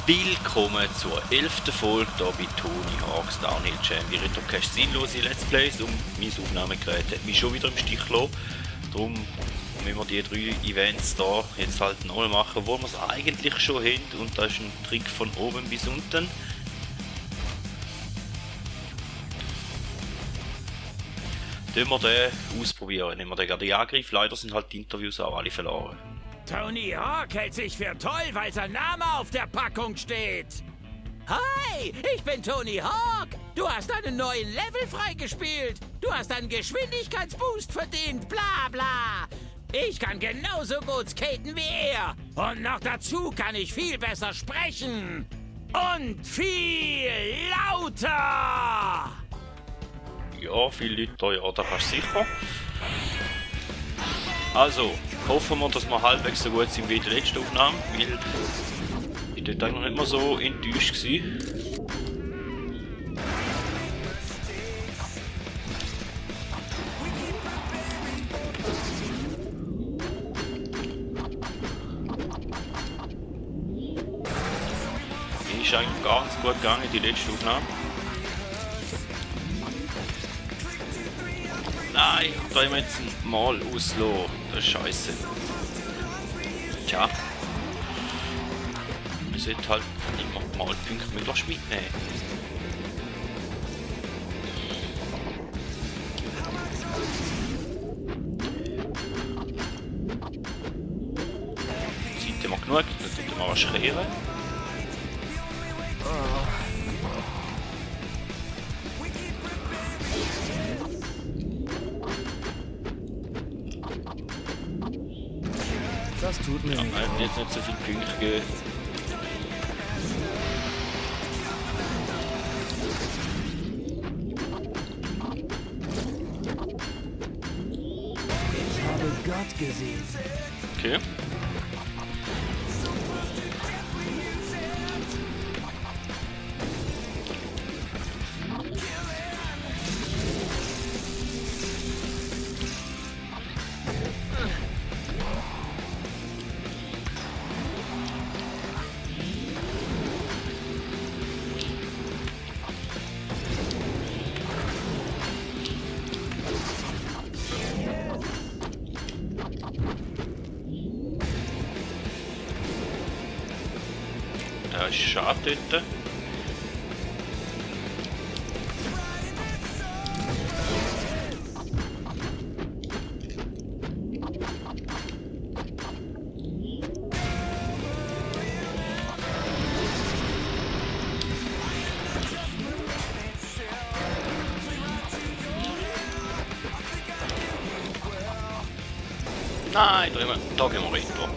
Willkommen zur 11. Folge hier bei Tony Hawk's Downhill Jam. Die Retrocast sinnlose Let's Plays und mein Aufnahmegerät hat mich schon wieder im Stich gelassen. Darum müssen wir die 3 Events hier jetzt halt nochmal machen, wo wir es eigentlich schon haben. Und das ist ein Trick von oben bis unten. Wenn wir den ausprobieren, nehmen wir den gerade in Angriff. Leider sind halt die Interviews auch alle verloren. Tony Hawk hält sich für toll, weil sein Name auf der Packung steht. Hi, ich bin Tony Hawk. Du hast einen neuen Level freigespielt. Du hast einen Geschwindigkeitsboost verdient, bla bla. Ich kann genauso gut skaten wie er. Und noch dazu kann ich viel besser sprechen. Und viel lauter. Ja, viele Leute, ja, da kannst du sicher. Also, hoffen wir, dass wir halbwegs so gut sind wie die letzte Aufnahme, weil ich dort eigentlich nicht mehr so enttäuscht war. Die ist eigentlich ganz gut gegangen, die letzte Aufnahme. Nein, da haben wir jetzt mal auslassen. Das ist scheiße. Tja. Man sollte halt immer Malpunkte möglichst mitnehmen. Zeit haben wir genug, dann sollten wir marschieren. Das tut mir nicht. Jetzt nicht so viele Punkte geben. Ich habe Gott gesehen. Okay. Das ist schade dort. Nein, da gehen wir retour.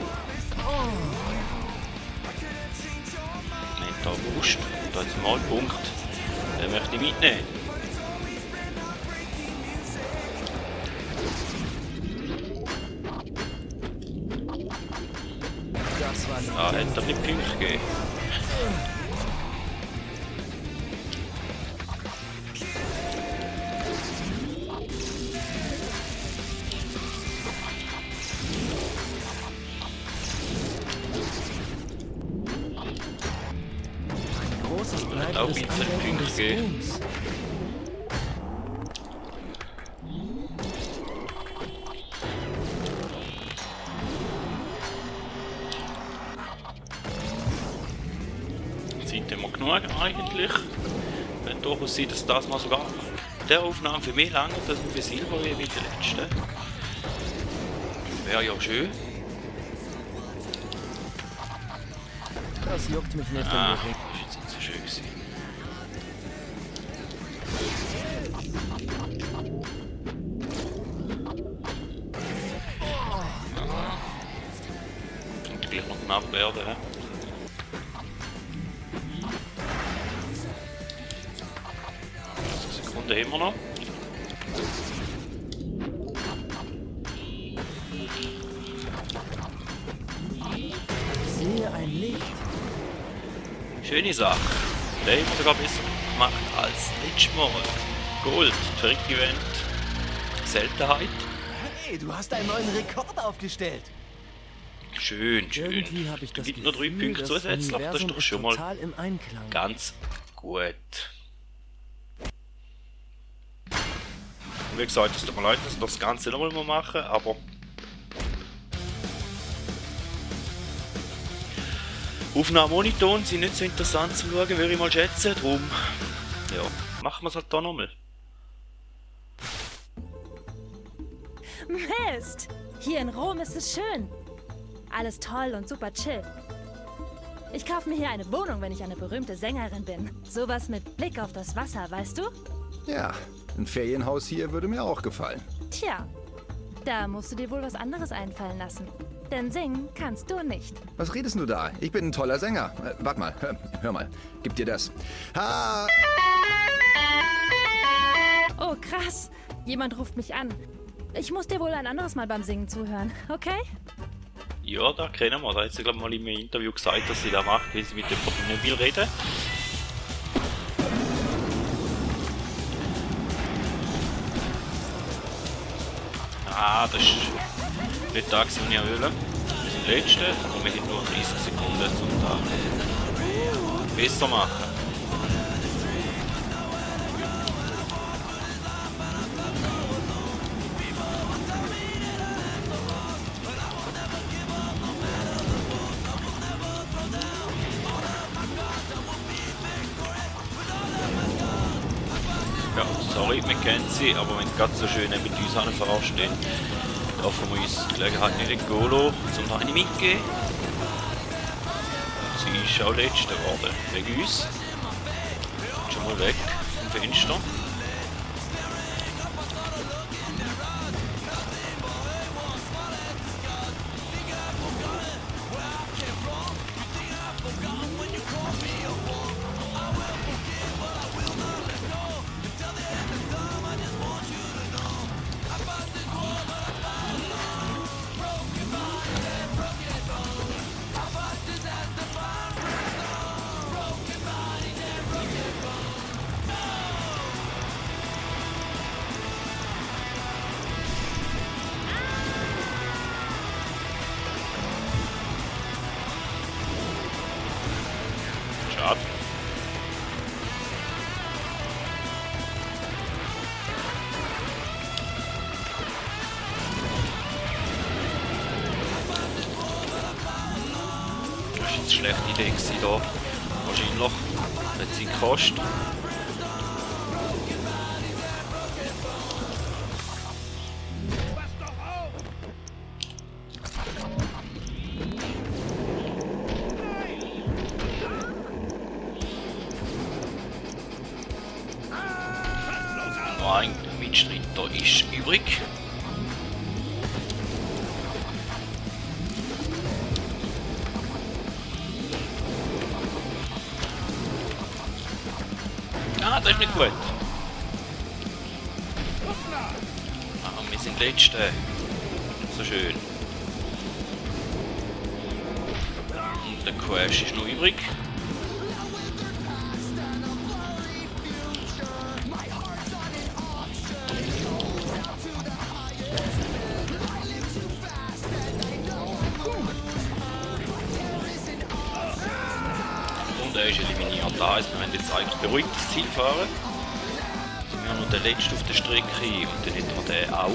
Nicht da Wurst, da jetzt mal Punkt. Den möchte ich mitnehmen. Das war Da hat er nicht Punkte gegeben. großes Auch Bleiben ein des bisschen Andenken Punkte des gegeben. Ruhms. Zeit haben wir genug eigentlich. Wenn durchaus sein, dass das mal sogar der Aufnahme für mich lange, dass wir für Silber wie die letzte. Wäre ja schön. Das juckt mich nicht Ah, im Rücken. das ist jetzt nicht so schön gewesen. Könnte gleich noch knapp werden, hä? Sekunde immer noch. Ich sehe ein Licht. Schöne Sache. Den haben wir sogar besser gemacht als letztes Mal. Gold, Trick Event, Seltenheit. Hey, du hast einen neuen Rekord aufgestellt. Schön, schön. Irgendwie habe ich Da das gibt noch 3 Gefühl, Punkte das zusätzlich, das ist Universum doch ist schon mal total im Einklang. ganz gut. Wie gesagt, es tut mir leid, dass ich das Ganze nochmal machen, aber Aufnahmen ohne Ton sind nicht so interessant zu schauen, würde ich mal schätzen. Darum, ja, machen wir es halt da nochmal. Mist! Hier in Rom ist es schön. Alles toll und super chill. Ich kaufe mir hier eine Wohnung, wenn ich eine berühmte Sängerin bin. Sowas mit Blick auf das Wasser, weißt du? Ja, ein Ferienhaus hier würde mir auch gefallen. Tja, da musst du dir wohl was anderes einfallen lassen. Denn singen kannst du nicht. Was redest du da? Ich bin ein toller Sänger. Warte mal, hör mal. Gib dir das. Ha! Oh, krass. Jemand ruft mich an. Ich muss dir wohl ein anderes Mal beim Singen zuhören, okay? Ja, da kennen wir. Da hat sie, glaube ich, mal in einem Interview gesagt, dass sie das macht, weil sie mit jemandem nicht will reden. Ah, das ist nicht da, was ich wollte. Das ist das letzte. Da komme ich nur 30 Sekunden zum Tag besser machen. Ja, sorry, wir kennen sie, aber wenn gerade so schön mit uns an voranstehen, dürfen wir uns die Gelegenheit nicht entgehen, sondern eine mitgeben. Sie ist auch letzte geworden, wegen uns. Schon mal weg vom Fenster. Schade. Das ist jetzt eine schlechte Idee gewesen, da. Wahrscheinlich. Hat sie gekostet. Noch ein Mitstreiter ist übrig. Ah, das ist nicht gut. Ah, wir sind Letzte. Nicht so schön. Und der Crash ist noch übrig. Und er ist eliminiert. Da ist, wir werden jetzt eigentlich beruhigt das Ziel fahren. Wir haben noch den letzten auf der Strecke und dann hätten wir den auch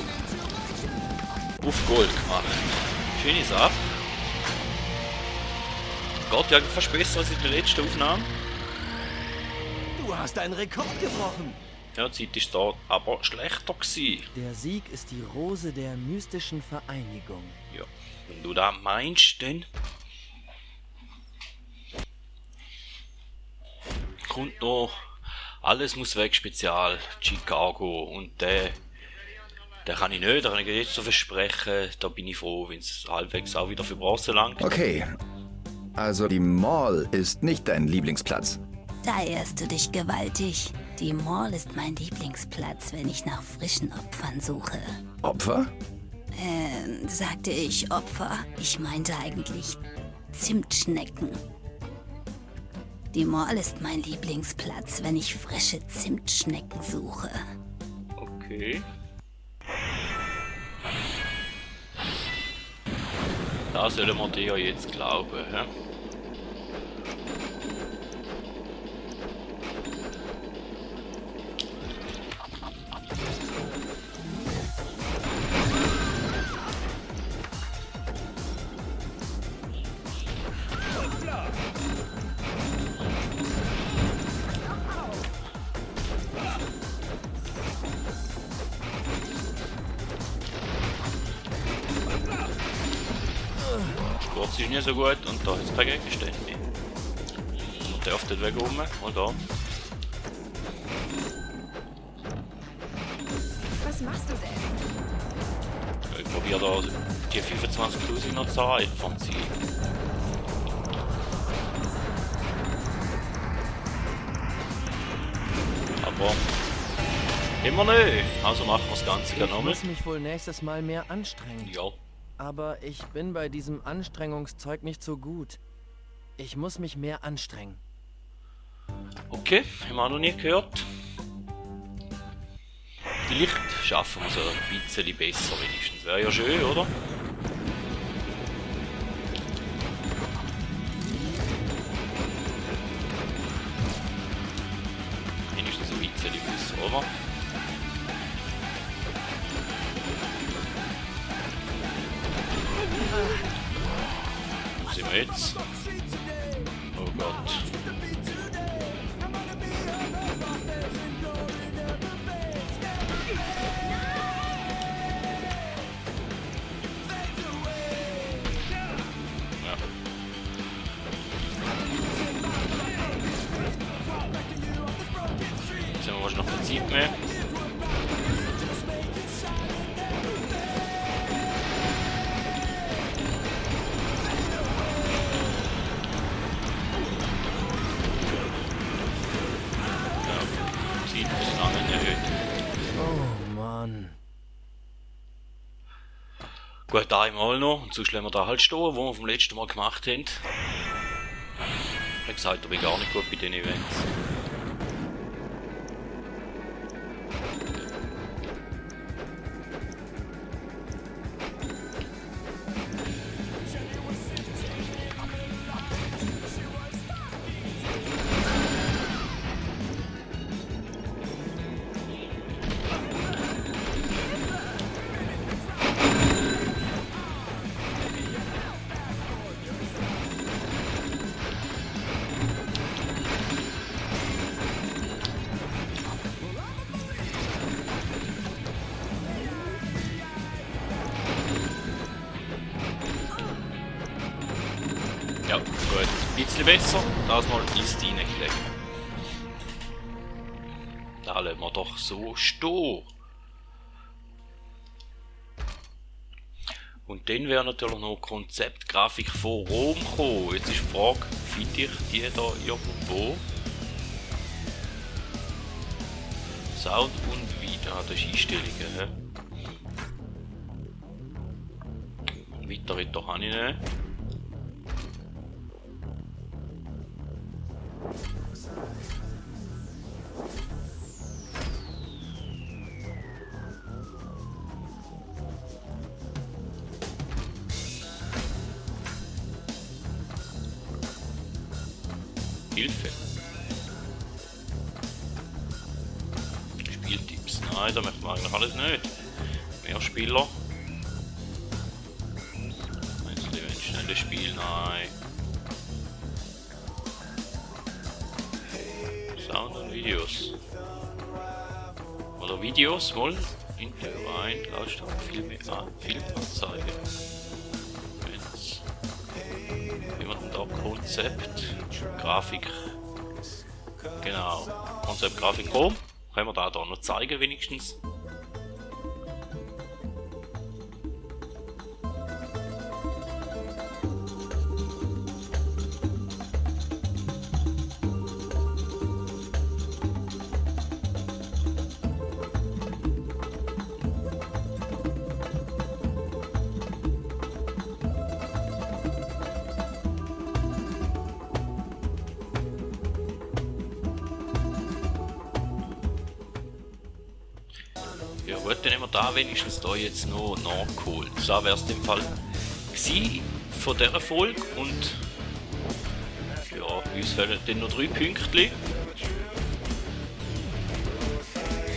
auf Gold gemacht. Schöne Sache. Geht ja fast besser als in der letzten Aufnahme. Du hast einen Rekord gebrochen. Ja, die Zeit ist da aber schlechter gewesen. Der Sieg ist die Rose der mystischen Vereinigung. Ja, wenn du da meinst, dann kommt noch Alles muss weg Spezial Chicago und der kann ich nicht, da kann ich jetzt so versprechen, da bin ich froh, wenn es halbwegs auch wieder für Bronze langt. Okay. Also die Mall ist nicht dein Lieblingsplatz. Da irrst du dich gewaltig. Die Mall ist mein Lieblingsplatz, wenn ich nach frischen Opfern suche. Opfer? Sagte ich Opfer? Ich meinte eigentlich Zimtschnecken. Die Mall ist mein Lieblingsplatz, wenn ich frische Zimtschnecken suche. Okay. Da sollen wir dir jetzt glauben. He? Sport ist nicht so gut und da hat es keine Gegenstände mehr. Und der auf den Weg rum und da. Was machst du denn? Ich probiere da die 25.000 noch zu haben vom Ziel. Aber immer nicht. Also machen wir das Ganze Ich nochmal. muss mich wohl nächstes Mal mehr anstrengen. Ja. Aber ich bin bei diesem Anstrengungszeug nicht so gut. Ich muss mich mehr anstrengen. Okay, haben wir auch noch nie gehört. Vielleicht schaffen wir es ein bisschen besser wenigstens. Wäre ja schön, oder? Wenigstens ein bisschen besser, oder? Wo sind wir jetzt? Oh Gott. Ja. Jetzt haben wir wahrscheinlich noch keine Zeit mehr. Zeit ist lange erhöht. Oh Mann. Gut, einmal noch, und sonst lassen wir da halt stehen, wo wir vom letzten Mal gemacht haben. Ich habe gesagt, da bin ich gar nicht gut bei den Events. Ja, gut. Ein bisschen besser. Das mal ist reingelegt. Da lassen wir doch so stehen. Und dann wäre natürlich noch Konzeptgrafik von Rom gekommen. Jetzt ist die Frage, finde ich die da irgendwo? Sound und Video, das ist Einstellungen. Weiter doch habe ich nicht. Hilfe. Spieltipps. Nein, da möchten wir eigentlich alles nicht. Mehr Spieler. Einzelne schnelles Spiel, nein. Sound und Videos. Oder Videos wollen. Intro rein, Lautstärke, Filme an, Filmanzeige. Wie man denn da Konzept, Grafik. Genau. Konzept, Grafik, Rom. Können wir da noch zeigen wenigstens. Ja gut, dann haben wir da wenigstens da jetzt noch nachgeholt. So wäre es im Fall gewesen. von dieser Folge und ja, uns fehlen dann noch 3 Pünktchen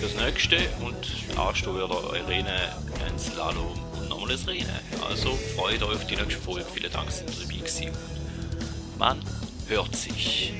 fürs nächste und anstehen wird eine Rennen, ein Slalom und nochmal ein Rennen. Also freut euch auf die nächste Folge. Vielen Dank, dass ihr dabei gewesen. Man hört sich.